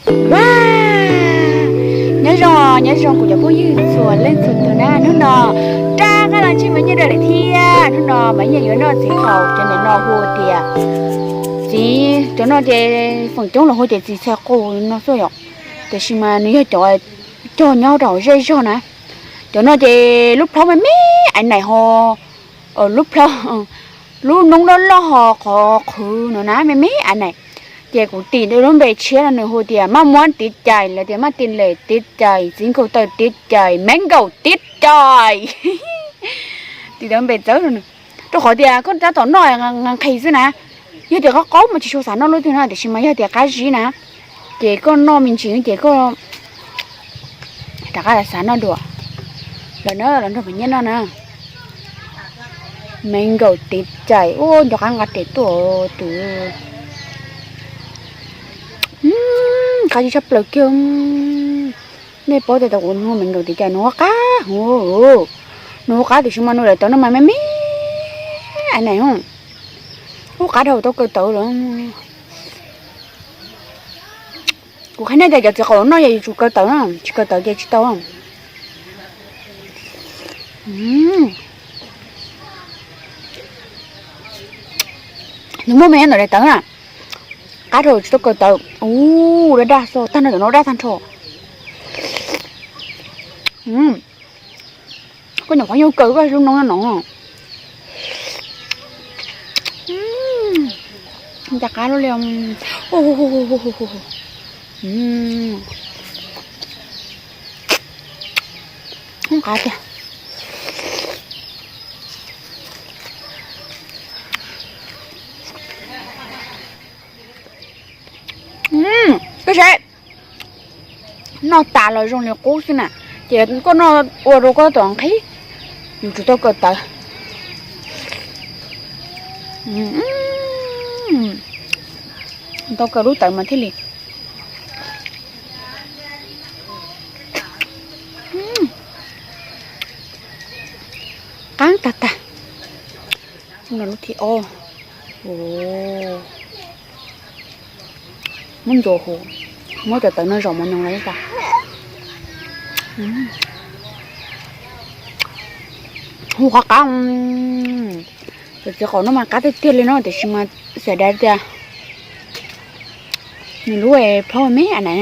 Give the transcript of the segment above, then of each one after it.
Ua, nyob zoo, nyob zoo kuv cov phooj ywg txhua leej txhua tus na. Hnub no rov qab los ntsib Maiv Nyiaj dua lawm thiab. Hnub no Maiv Nyiaj yuav noj txiv qaum cov ntawm no hu tias txiv, cov no ces feem coob los hu tias txiv txhais qus no xwb yom. Tiam sis mas nws yog cov cog nyob rau zej zog na. Cov no ces lub plhaub me me ais naim ho, lub plhaub, lub noob loj loj ho qhov qhwv no na me me ais naim. Ces kuv tim lub npe tshiab no nws hu tias maj muab tiv cais, lawv tias maj tiv les tiv cais, txiv nkaus taw tiv cais, me nkaus tiv cais. Tim lub npe txawv rau qhov tias koj tab tom noj nqhis xwb na. Yog tias qab qaub mas tsis tshua xav noj lub twg no, tiam sis mas yog tias qab zib na, ces koj noj me ntsis ces koj rov qab xav noj dua. Los na, los nrog Maiv Nyiaj noj na. Me nkaus tiv cais, ua nco qab nqa tes tuaj tus. Qab zib tshaj plaws kiag. Nej paub tias kuv nug me nkaus tiv cais nws ua qab, nws ua qab tiam sis mas nws lawv tawv no mas me me ais naim, ua qab dhau tau kaw tawv lawm. Kuv qhia nej tias cov txiv qaum no yog yuav tsum kaw tawv na, tsis kaw tawv ces tsis tau. Nws muaj me ntawm daim tawv na, qab dhau tsis tau kaw tawv. Ub, daj daj xo tag no, cov no daj tag nrho. Koj nyuam qhuav nyuj kaw koj lub noob no no. Ncaj qab lub li. Ub, qab tiag. Koj saib, noj tas los zoo li qub xwb na, ces koj noj ua rau koj tom nqhis, yus tsum tau kaw tawv. Tau kaw lub tawv mas thiaj li qab tag tag. Lub thib ob. Muab ntxuav huv, muab cov tawv no zaum mos nyoos los ib tas. Hu qhov qab, cov txiv qaum no mas qab tiag tiag li no tiam sis mas xav dav tias nws lub plhaub me na.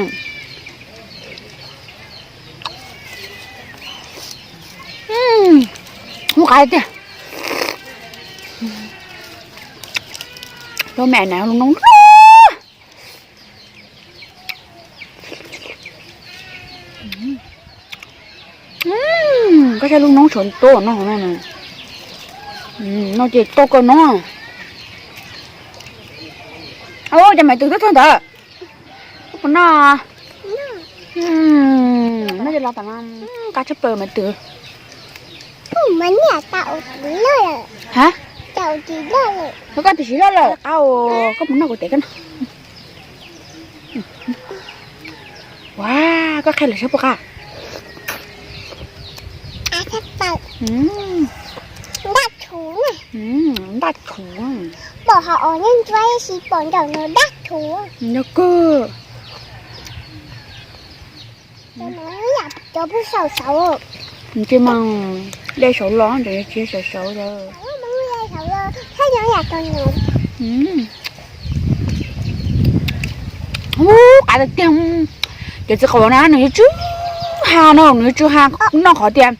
Hu qab tiag. Plhaub me na, lub noob. Koj saib lub noob tshuav tuab no, no ces tau kaw noob. Ua cas Maiv Twm twb txog ntawd, koj puas noj? Noj ces los tas mas, qab tshaj plaws Maiv Twm. Ha, koj tiam sis loj lawm qab, koj puas noj kuv tes koj noj. Ua, koj qhia lawv saib puas qab. Ntaj thuv, ntaj thuv. Pom hauv os yeej ntsuab ib si pom nraum no daj thuv. Yog kawg. Cov pug saum saud. Tsis mas de saud los ntawd tsis saud saud lawm. Ub, qab tiag tiag. Cov txiv qaum na nws yuav tsw ha no, nws yuav tsw ha noj qhov tias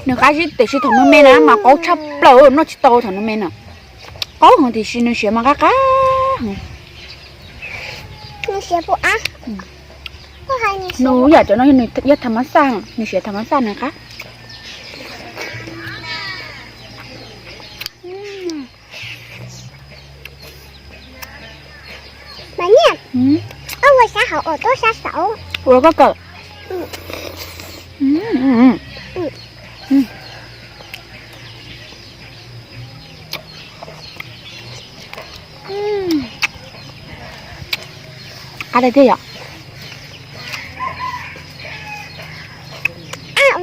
nws qab zib tiam sis thaum nws me na mas qaub tshaj plaws, noj tsis tau thaum nws me na. Qaub heev tiam sis nws siav mas qab qab heev. Nws yam cov no yog tham mas xaj, nws siav tham mas xaj nws qab. Mas niam, koj ua sab hauv os, tuaj sab saud. Ua koj kawm. Qab tiag tiag yom.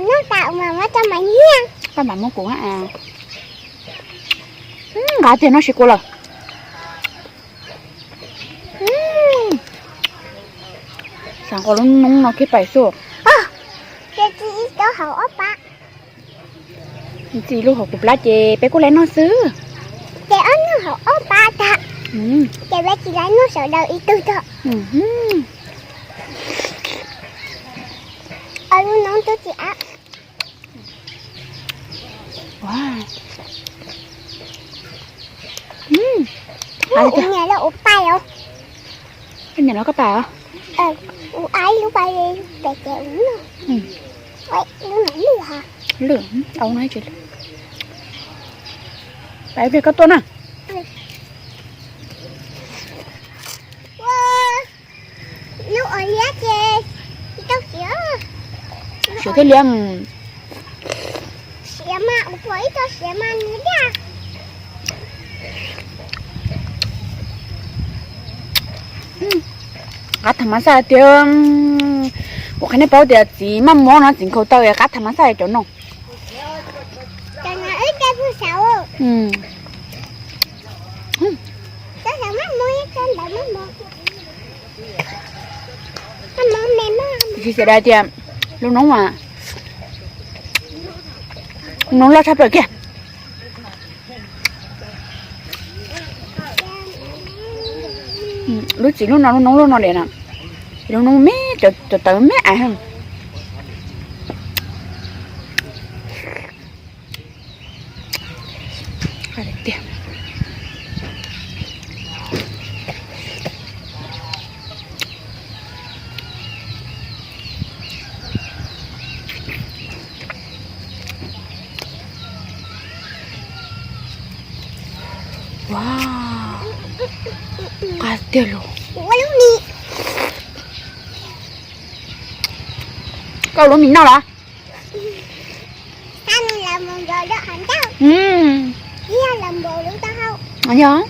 Noj tas mas muab rau Maiv Nyiaj. Koj mam muab kuv. Nqa tiag no siav kua lawm. Thaum qhov lub noob no kiag pais xwb. Ces txiv ib tug hauv ob pab. Txiv lub hauv kuv plab ces peb kuj laiv noj xwb. Ces ob nug hauv ob pab tag. Ces peb tsis laiv noj sawv daws ib tug tag. Ob lub noob tub tsis ab. Ua, ua niam los ua pais os. Ua niam los koj pais os. Ua ib lub pais pem ces ua lub no. Lwj, au no tsis lwj. Pais pliag koj tuaj na. Lub ua liab ces tau siav. Siav thiab liab. Siav mas ua pom ib co siav mas nws liab. Qab tham mas xaj tiag. Kuv qhia nej paub tias txiv maj mob no txiv nkhaus taw qab tham mas xaj cov no. Tsis xav hais tias lub noob mas, lub noob loj tshaj plaws kiag. Lub txiv lub no lub noob loj no li na, lub noob me, cov tawv me ais. Ua, qab tiag los. Koj lub mis noj los? Yog.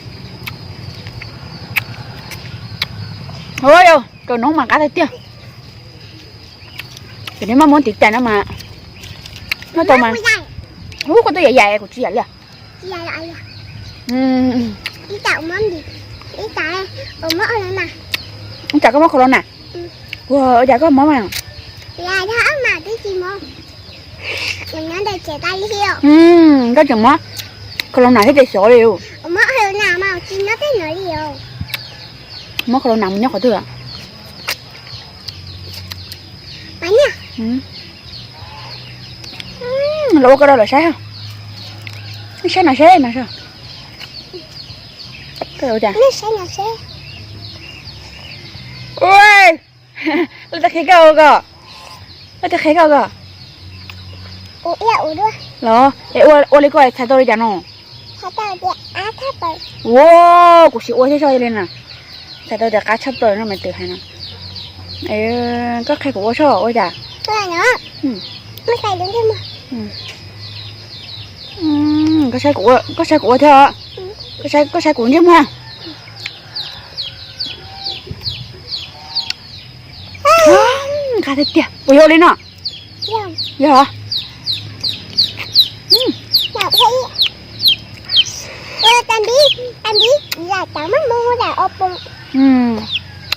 Ua, kaus noob mas qab tiag tiag. Ces neb maj muab tiv tais no mas noj tau mas. Ub, koj twb yam yam kuv tsis yam li. Ib tsam koj muab corona. Ua, ua cas koj mob mas? Koj tseem muab corona thiab ces xyov li. Muab corona mus nyob qhov twg? Los ua koj rau lawv saib. Nej saib no seb no. Ua, leej twg qhia koj ua ko? Leej twg qhia koj ua ko? Los es ua li ko txhais tau li cas no? Ua, kuv sim ua thiab soj li na. Txhais tau tias qab tshaj plaws no mas twb hais no. Koj qhia kuv ua soj ua cas? Koj saib kuv ua thiab. Koj saib kuv ntsej muag. Qab tiag tiag, puas yog li no? Yog.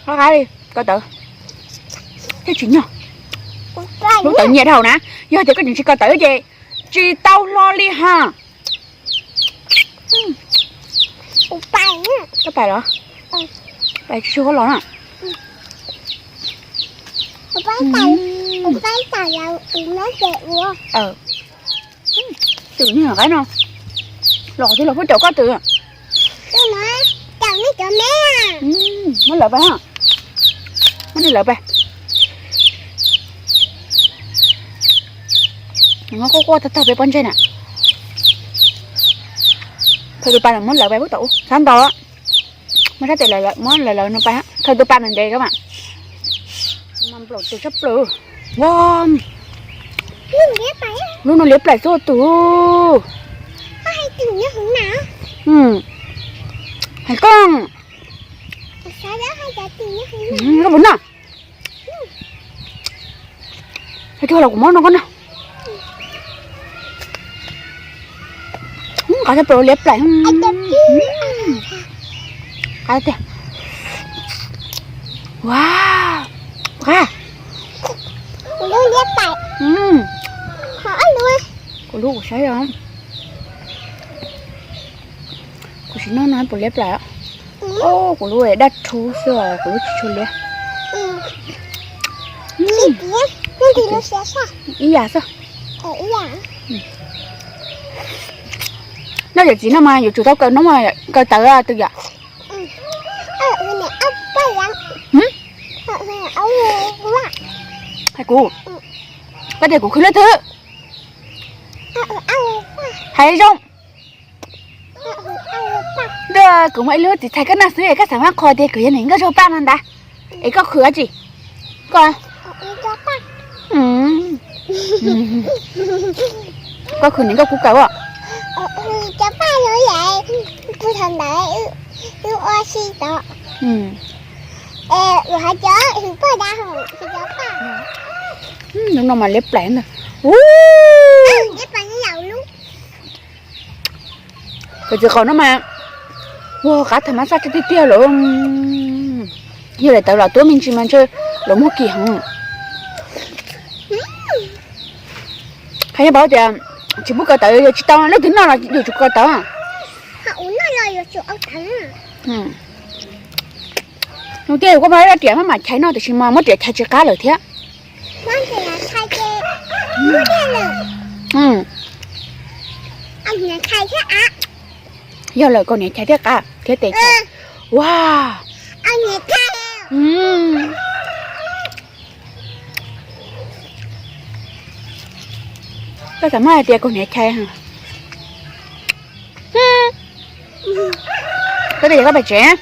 Qab li, ko taw thiab tsis nyog. Lub tawv nyiam dhau na, yog tias koj tseem tsis ko taw ces tsis tau hlo li ha. Koj pais los? Pais tsis tshua los na. Twm no qaib no. Los twb los pub caum koj twm. Muab lawv pais, muab lawv pais. Nws quaj quaj tag tag peb pob ntseg na. Khaws tus pas muab lawv pais pub tau, xav ntau. Muab sab tes muab lawv lawv no pais, khaws tus pas ntev ntev ko mas. Mas nplaum tus tshaj plaws. Ua, lub no liab plaim xwb tus. Hais koj, koj puas noj? Hais tias los kuv muab no koj noj. Qab tshaj plaws liab plaim. Qab tiag. Ua, Qab. Kuv lub kuv saib os. Kuv tsis noj no puas liab plaws. Kuv lub daj rhuv xwb, kuv lub tsis tshua liab. Ib yam xwb. Noj yawm txiv no mas yuav tsum tau kaw hnub, kaw tawv twg yam. Hais kuv, koj tias kuv khwv leej twg? Hais zoo. Kuv muaj ib lub txiv txhais koj noj xwb es koj xav mab qhua tias kuv yog niam nkauj Zog Paj no ntag. Es koj khwv dab tsi? Koj, koj khwv niam nkauj Kub Kaws os. Hnub no mas liab plaws ntag. Cov txiv qaub no mas, ua qab tag mab xaj tiag tiag lawm. Yog daim tawv los tuab me ntsis mas ntshe lawv muag kim heev. Qhia nej paub tias tsis pub kaw tawv, yog tsis tau leej twg noj los yuav tsum kaw tawv. Nug tias koj muab riam maj mam chais no tiam sis mas muab riam chais tsis qab lawm thiab. Yog lawm, kaus hniav chais thiaj qab thiab tes chais. Ua, koj xav maj hais tias kaus hniav chais. Koj tias koj pais tsev.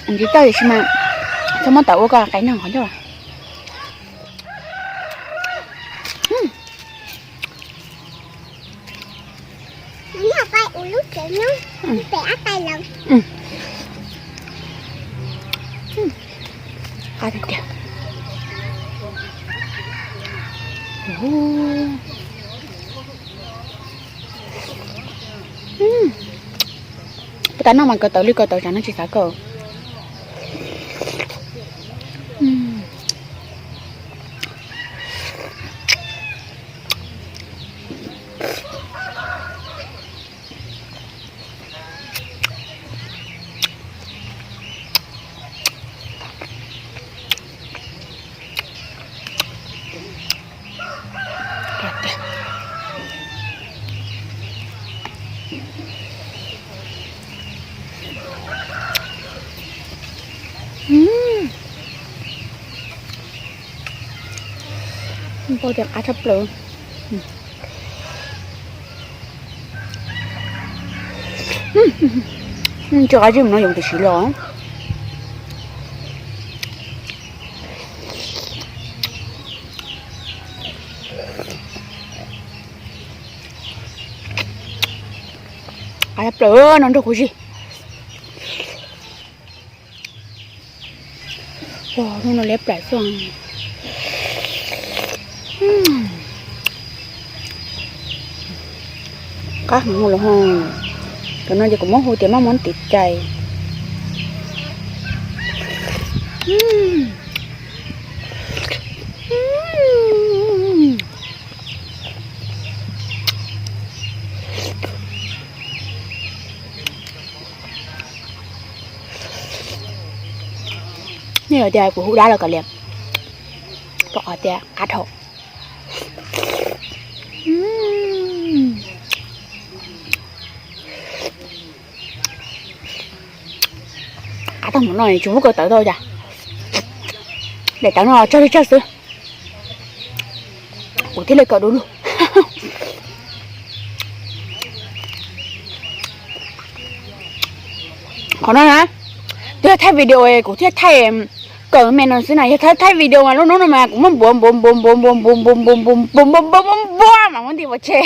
Ntsis tawj tiam sis mas txhob muab tawv ua koj qe nag qhov ncauj. Qab tiag tiag. Puas tas noj mas kaw tawv li kaw tawv tsam no tsis xav kaw. Npau tias qab tshaj plaws. Tsis qab zib mus no yoov tam sim los. Qab tshaj plaws no nrog kuv zib. Hnub no liab plaws xwb. Qab heev los ho. Cov no ces kuv muab hu tias maj muab tiv cai. Nej hais tias kuv hu dab los kav liam, rau qhov tias qab dhau. Qab tag mus no tsis muab kaw tawv tau cas. Daim tawv no tsawg li tsawg xwb, kuv thiaj li kaw du lug. Qhov no na, twb yog thaij video kuv thiaj thaij kaw me no xwb na, yog thaij video mas lub hnub no mas kuv muab npuav npuav npuav npuav npuav npuav npuav npuav npuav npuav npuav npuav mas muab ntim pov tseg.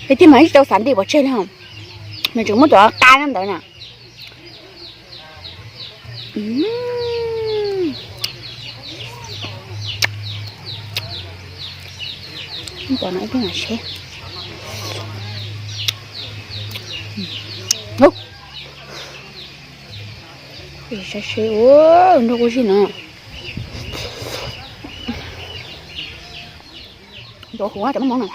Ces tij mas tsis tau xav ntim pov tseg li, nws tseem muab cov qab ntawd na. Qab tag mus no Pom no ib pliag mam seb. Saib seb, nrog kuj zij no. Ntxuav huv cov maj mob no,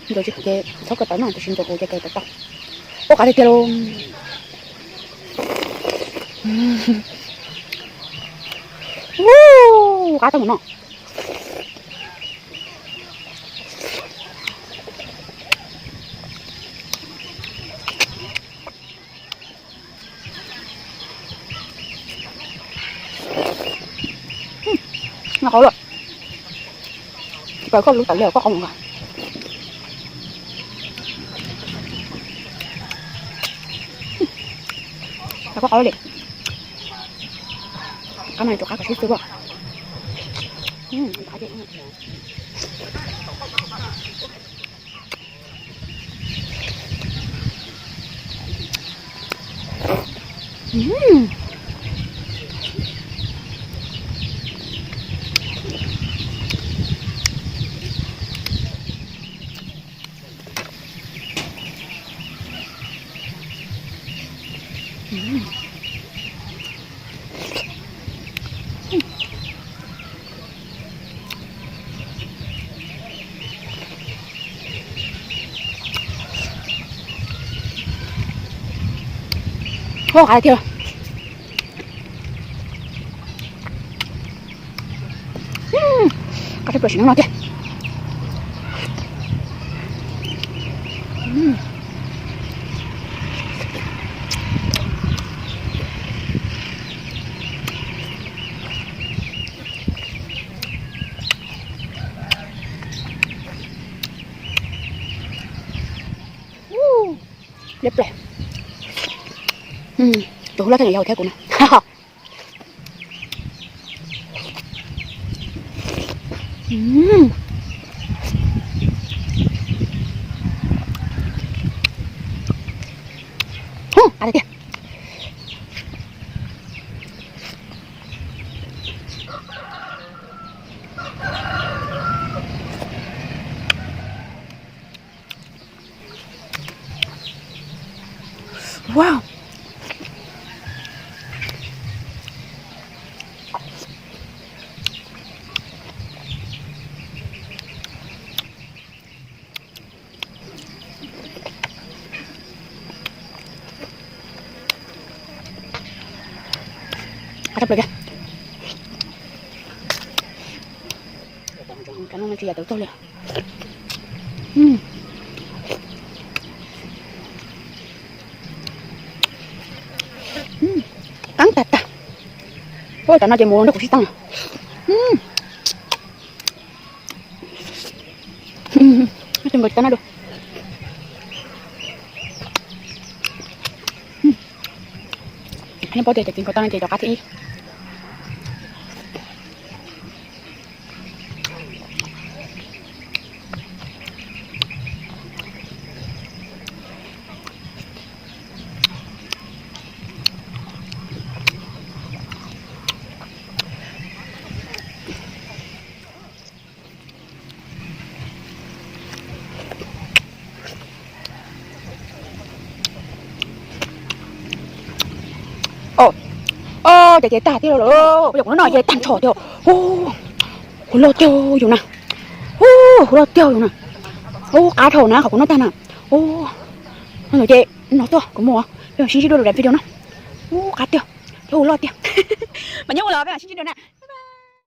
ntxuav tsis huv ces txhob kaw tawv no, tiam sis ntxuav huv ces kaw tawv tau. Ua qab tiag tiag lauj. Qab tau mus no. Noj qab lawm. Koj lub tawv li koj qab mus. Koj qab li. Qab no tus qab kom sib xws as. Ua qab tiag. Qab tshaj plaws sim neej no tiag. Liab ploog. Tus hluas thiab yog thiab kuv na. Qab tiag. Wow. Qab tshaj plaws tiag. Cov no tsis yam tawv tag li. Qab tag tag. Ua cov no ces mus nrog kuv sib tau na. Tus nkawd tsis tau noj dua. Nej paub tias cov txiv nkawd tau no ces cov qab thib ib. Ces ces tag tiag lawm, yog kuv no ces tag nrho tiag. Huv loj tiag yus na. Huv loj tiag yus na. Qab dhau na qhov kuv noj tag na. Ces no tuaj kuv mus, peb mam sib ntsib dua lwm daim video na. Qab tiag, huv loj tiag. Mas nyob ua los peb mam sib ntsib dua na.